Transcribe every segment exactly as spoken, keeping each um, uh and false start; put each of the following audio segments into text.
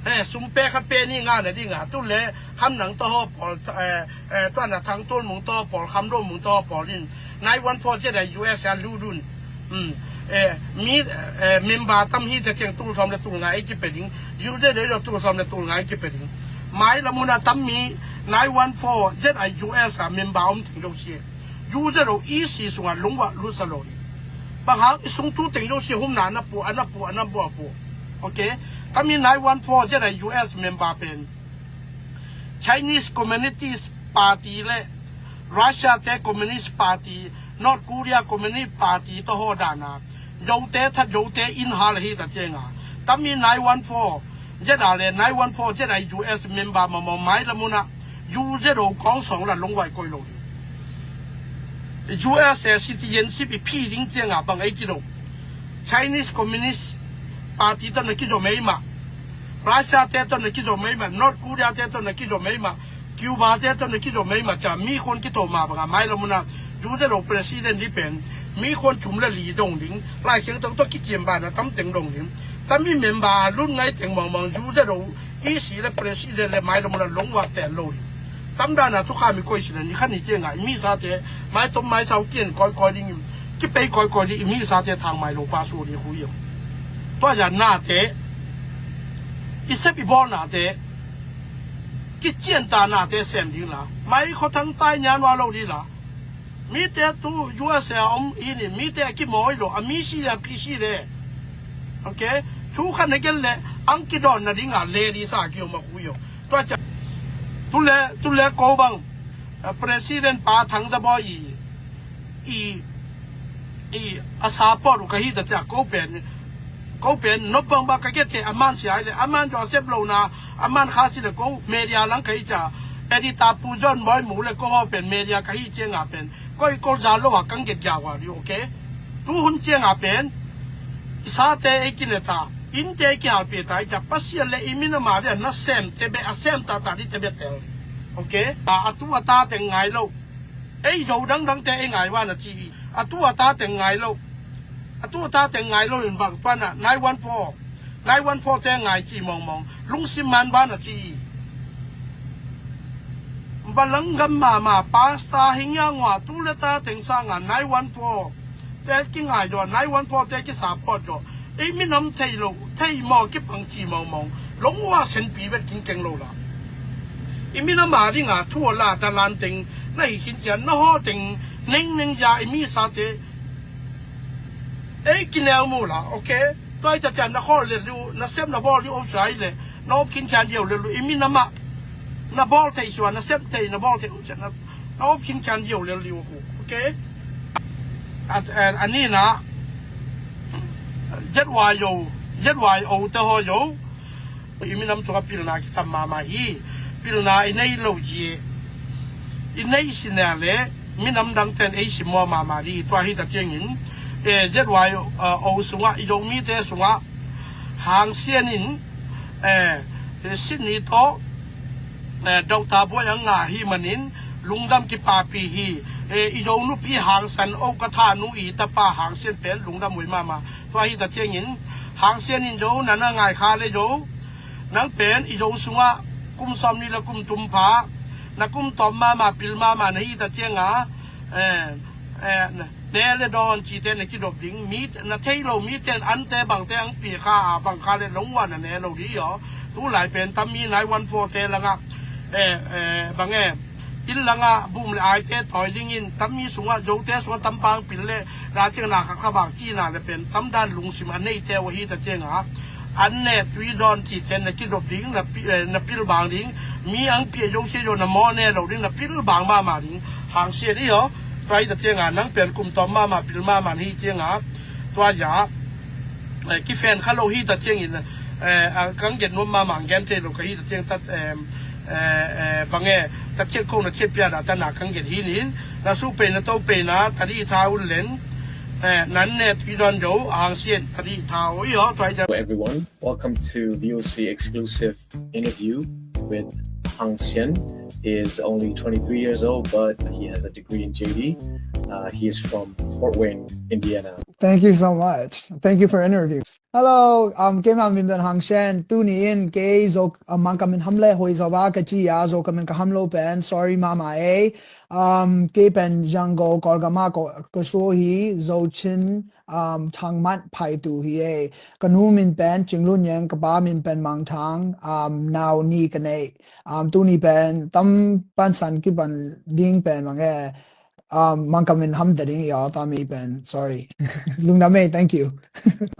Eh, sum pe khat pe ni nga na ding a, tu le Kham Nang tawh haw pawl, eh, eh, tua na Thang Tuan Mung tawh haw pawl, Kham Do Mung tawh haw pawl in nine one four Z I U S a lut un. Hmm. Eh, mi, eh, member tam hi ta keng tul sawm le tul nga ei kipia ding, U Z O tul sawm le tul nga ei kipia ding. Mai lam hun a tam mi nine one four Z I U S a member om teng lo si. U Z O E C sungah lungwah lut sa lo ding. Bang hang i sung tu teng lo si humna na pu, a na pu, a na pu, a pu. Okay? Tam mi nine one four Z I U S member pen Chinese Communist Party le Russia te Communist Party, North Korea Communist Party tawh haw dan a, Zote that Zote in hal hi ta ciang a. Tam mi nine one four Z I U S le nine one four Z I U S member mamaw mai lam hun a U Z O kawng sawng la lungwah koi lo ding. U S A citizenship i phi ding ciang a bang ei kilo. Chinese Communist Party tawh na kizom ei mah. Russia te tawh na kizom ei mah. North Korea te tawh na kizom ei mah. Cuba te tawh na kizom ei mah. Ca mi khuan kito mah bang a mai lam hun a U Z O president ding pen mi khuan thum le li dong ding. Lai Siangtho tawh kiciam ban a tam teng dong ding. Tam mi member a lut ngai teng mawngmawng U Z O E C le president le mai lam hun a lungwah tel lo ding. Tam dan a thukham i koih sin a ni khan ni ciang a i mi sa te mai tom mai sau kian koi koi ding, kipei koi koi ding, i mi sa te thang mai lo pa su ding hu yong. Tua ya na te, i sep i bawl na te, kician ta na te sem ding la. Mai kho thang tai nyan wa lo ding la. Mi te tu U S A om i ni, mi te a kimawi lo, a mi si a pi si le. Okay? Thu khan na gen le, ang kidawn na ding a le di sa ki om a hu yong. Tua ca, tu le, tu le ko bang, eh, president pa Thang Za Bawi i, i, i a support uh ka hi ta ca ko pen, ko pen nop bang ba ka get te a man sia le, a man Joseph lo na, a man kha si le ko media lang ka hi ca, editor Pu John Bawi mu le ko haw pen media ka hi ciang a pen, ko i ko za lo a kang get ya wa di, okay? Tu hun ciang a pen, i sa te ei kine ta, inn te ei kihal pe ta, i ca Pasian le i minam a le na sem te be, a sem ta ta di te be tel. Okay? A, a tu a ta teng ngai lo. Ei zo dangdang te ei ngai wa na ci. A tu a ta teng ngai lo. A tu a ta teng ngai lo in bang tua na nine one four. Nine one four te ngai ci mawngmawng. Lungsim man wa na ci. Balang gam mama pastor hi ngia ngua tu le ta teng sang a nine one four. Te ki ngai zo, nine one four te ki support zo. I minam thei lo, thei maw kipang ci mawngmawng. Lungwah sen pi vet king keng lo la. I minam a ding a thu a la ta lan teng, na hi khin cian, na haw teng, neng neng ya i mi sa te. Ei kineu mu la, okay? Tua i ta cian na khawl le lu, na sem na bawl li om sai le, na op khin cian diau le lu, i minam a. Na bawl thei sua, na sem thei, na bawl thei om cian na, na op khin cian diau le lu hu, okay? At, eh, a ni na, Z Y O, Z Y O te haw yo. I minam sungah pilna kisam mahmah hi. Pilna i nei lo zi, i nei sinah le minam dangten ei simmawh mahmah dih. Tua hi ta ciangin, eh, Z Y O, eh, O sungah, i Zomite sungah Hang Sian in, eh, Sydney tawh, eh, Doctor Buai ang ngah hi manin lungdam kipapi hi. Eh, i Zo nupi Hang San O ka thanu i tapa Hang Sian pen lungdam ui mahmah. Tua hi ta ciangin, Hang Sian in Zo, na na ngai kha le Zo, nang pen i Zo sungah kum sawm ni le kum tum pha, na kum tawm mahmah, pil mahmah na hi ta cianga, eh, eh, ne le dawn cite na kidop ding, mi, na thei lo mite an ante bangte ang pia kha a, bang kha le lungwah na ne lo dih aw. Tu lai pen tam mi nine one four te langah, eh, eh, bang e, inn langah bum le aite tawi dingin, tam mi sungah, Zote sungah tampang pil le, la ciang na khat kha bang cina le pen, tam dan lungsim a neite uh ahi ta cianga, an ne tui dawn cite na kidop ding, na pi-, eh, na pilbang ding, mi ang pia Zosia Zo na maw ne lo ding, na pilbang mahmah ding, Hang Sian i aw, tua hi ta cianga, nang pen kum tawm mahmah, pil mahmah na hi cianga, tua ya, eh, kifen kha lo hi ta ciangin, eh, a kang gen nuam mahmah, gen thei lo ka hi ta ciang tat, em, eh, eh, bang e, ta ciang kong na ciang pia da ta na kang gen hi nin, na su pei na to pei na, ta di tha un len, eh, nan ne tui dawn do, Hang Sian, ta di tha o i aw, tua hi ta. Hello everyone, welcome to V O C exclusive interview with Hang Sian. He is only twenty-three years old, but he has a degree in J D. Uh, he is from Fort Wayne, Indiana. Thank you so much. Thank you for interview. Hello, um, kei ma min pen Hang Shen. Tuni in kei Zo, uh, Mangkam in ham le hoi Zo ba ka ci a, Zo ka min ka ham lo pen. Sorry mama eh. Um, kei pen Yangon Kawlgam ah ka, ka suak hi, Zo Chin, um, Thangmat Phaitu hi eh. Ka nu min pen Cing Lun Yeng, ka pa min pen Mang Thang, um, nau nih ka nei. Um, tuni pen tam pan san kipan ding pen bang eh. Um, Mangkam in ham ta ding i aw ta mi pen. Sorry. Lungdam eh, thank you.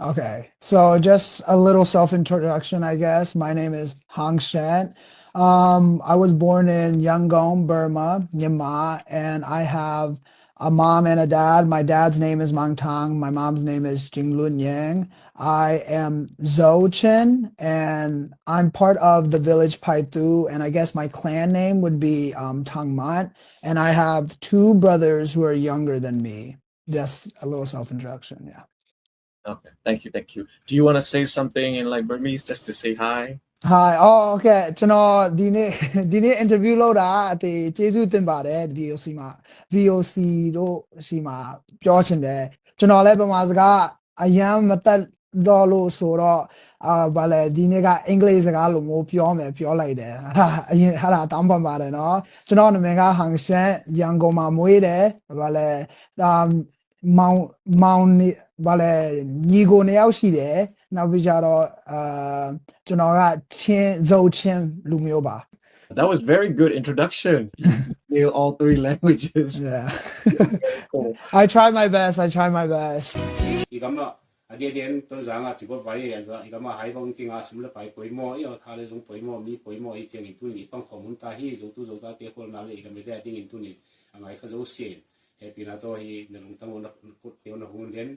Okay. So just a little self-introduction, I guess. My name is Hang Shen. Um, I was born in Yangon, Burma, Myanmar, and I have a mom and a dad. My dad's name is Mang Thang. My mom's name is Cing Lun Yeng. I am Zo Chin, and I'm part of the village Phaitu, and I guess my clan name would be, um, Thangmat. And I have two brothers who are younger than me. Just a little self-introduction, yeah. Okay, thank you, thank you. Do you want to say something in, like, Burmese just to say hi? Hi. Oh, okay. ကျွန်တော်ဒီနေ့ ဒီနေ့ interview လုပ်တာ အတေကျေးဇူးတင်ပါတယ် VOA စီမှာ VOA စီတို့စီမှာပြောချင်တယ် ကျွန်တော်လည်းဗမာစကားအရမ်းမတတ်တော့လို့ဆိုတော့ အာ ဘာလဲ ဒီနေ့က အင်္ဂလိပ်စကားလိုမျိုးပြောမယ် ပြောလိုက်တယ် ဟာ အရင် ဟာ တောင်းပန်ပါတယ်နော် ကျွန်တော်နာမည်က ဟန်ရှန် ရန်ကုန်မှာမွေးတယ် ဘာလဲ အာ မောင် မောင်နေ ဘာလဲ ညီကိုနှစ်ယောက်ရှိတယ် နောက်ပြီးကြတော့ အာ ကျွန်တော်က ချင်း ဇိုချင်လူမျိုးပါ That was very good introduction. You nailed all three languages. Yeah. Cool. I try my best. I try my best. I gam ah, a dia dia in Tonzang ah, Cikot vai, i gam ah, hai bang ting ah, sum le pai poimaw, i aw tha le zong poimaw, mi poimaw, i ciang in tuni pang khawm hun ta hi, Zotu Zota te kholna le i gam i dia ding in tuni a ngai kha zo sin. Hehpihna tawh hi na lungtang uh na kut teu na hung den,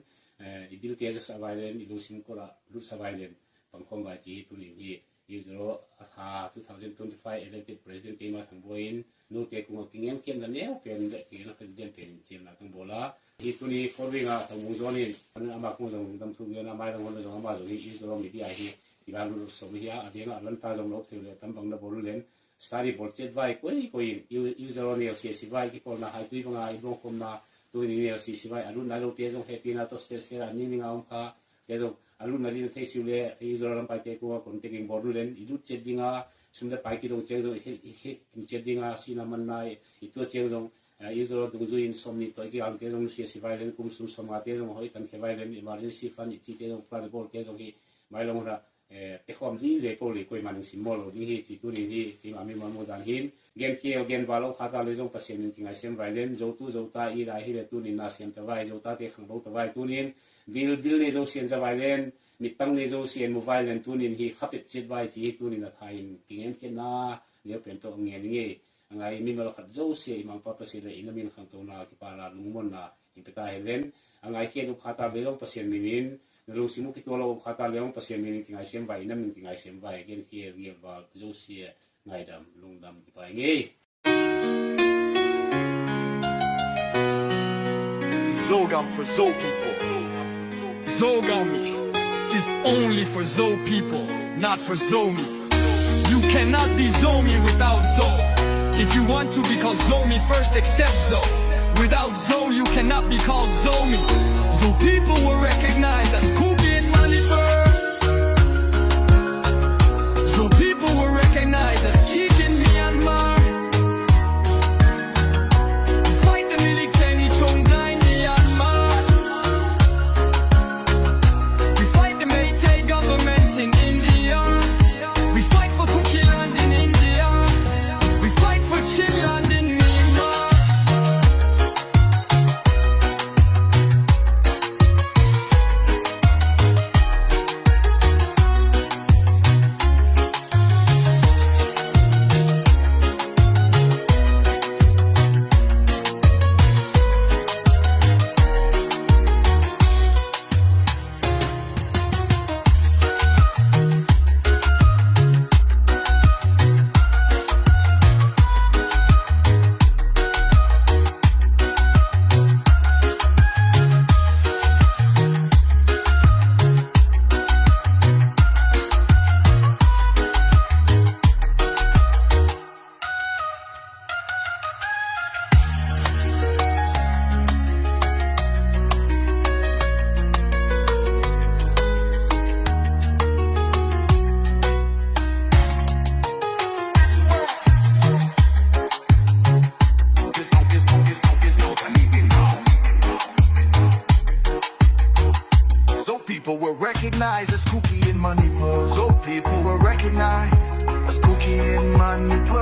eh, i bilte za sa vai den, i lungsim kol ah lut sa vai den, pangkhawm vai ci hi tuni hi. Hi zero a tha two thousand twenty-five elected president keima Thang Boi in, note kung a kingem khiatna neu pen le kingem khiatna den pen ciamna kang bawl a. Hi tuni four wing a Thang Bung Zon in, ama kung zong lungdam thu gen a, mai zong hon zong ama zong hi, hi zero media hi, i la lut som hi a, a ding a lanta zong lop theu le tam bang na bawl len, study bawl ciat vai koi koi in, i, i zero nel sia si vai, kipawlna hai tui banga i bawngkhawmna, tuni nel sia si vai, a lut nai lote zong hehpihna tawh stel sel a ning ning a om kha, te zong a lutna ding thei si uh le, i zero lam paite kua kon te ging bawl len, i lut ciat dinga, sum le pai kidong ciang zong i khel, i khel ciat dinga, sihna manna i tua ciang zong, eh, i zero dungzui in sawm nih tawh i kigamte zong nusia si vai len, kum sum sawm ngate zong hoih tan khe vai len, emergency fund i cite zong plan i bawlte zong hi, mai long hra, eh, te khawm ding le ko le koima ning sim mawl lo ding hi ci tunin hi, tima mi mawl mawl dan hin. Gen kiel gen val lo khata le zong Pasian min kingaisiam vai len, Zotu Zota i lai hi le tunin na siam ta vai, Zota te khanglo ta vai tunin, bil, bil le zo sian za vai len, mittang le zo sian mu vai len tunin hi khapet ciat vai ci hi tunin a thain kingen khiatna neu pen tawh ngen ing ei. A ngai mimal khat zo sia i Mangpa Pasian le i na min khangtona kipana lungmonna in peta hen len. A ngai khiat up khata le zong Pasian minin, na lungsim uh kitual lo up khata le zong Pasian minin kingaisiam vai, i na min kingaisiam vai, gen khiel gial val zo sia ngaidam, lungdam kipai ngei. This is Zogam for Zo people. Zogami is only for Zo people, not for Zomi. You cannot be Zomi without Zo. If you want to be called Zomi, first accept Zo. Without Zo, you cannot be called Zomi. Zo people were recognized as Kuki in Manipur. Zo people were recognized as Kik in Myanmar. We fight the Milik Teni Chongdai in Myanmar. We fight the Meitei government in India. We fight for Kuki land in India. We fight for Chin land in Myanmar. recognized as Kuki in Manipur. Zo people were recognized as Kuki in Manipur.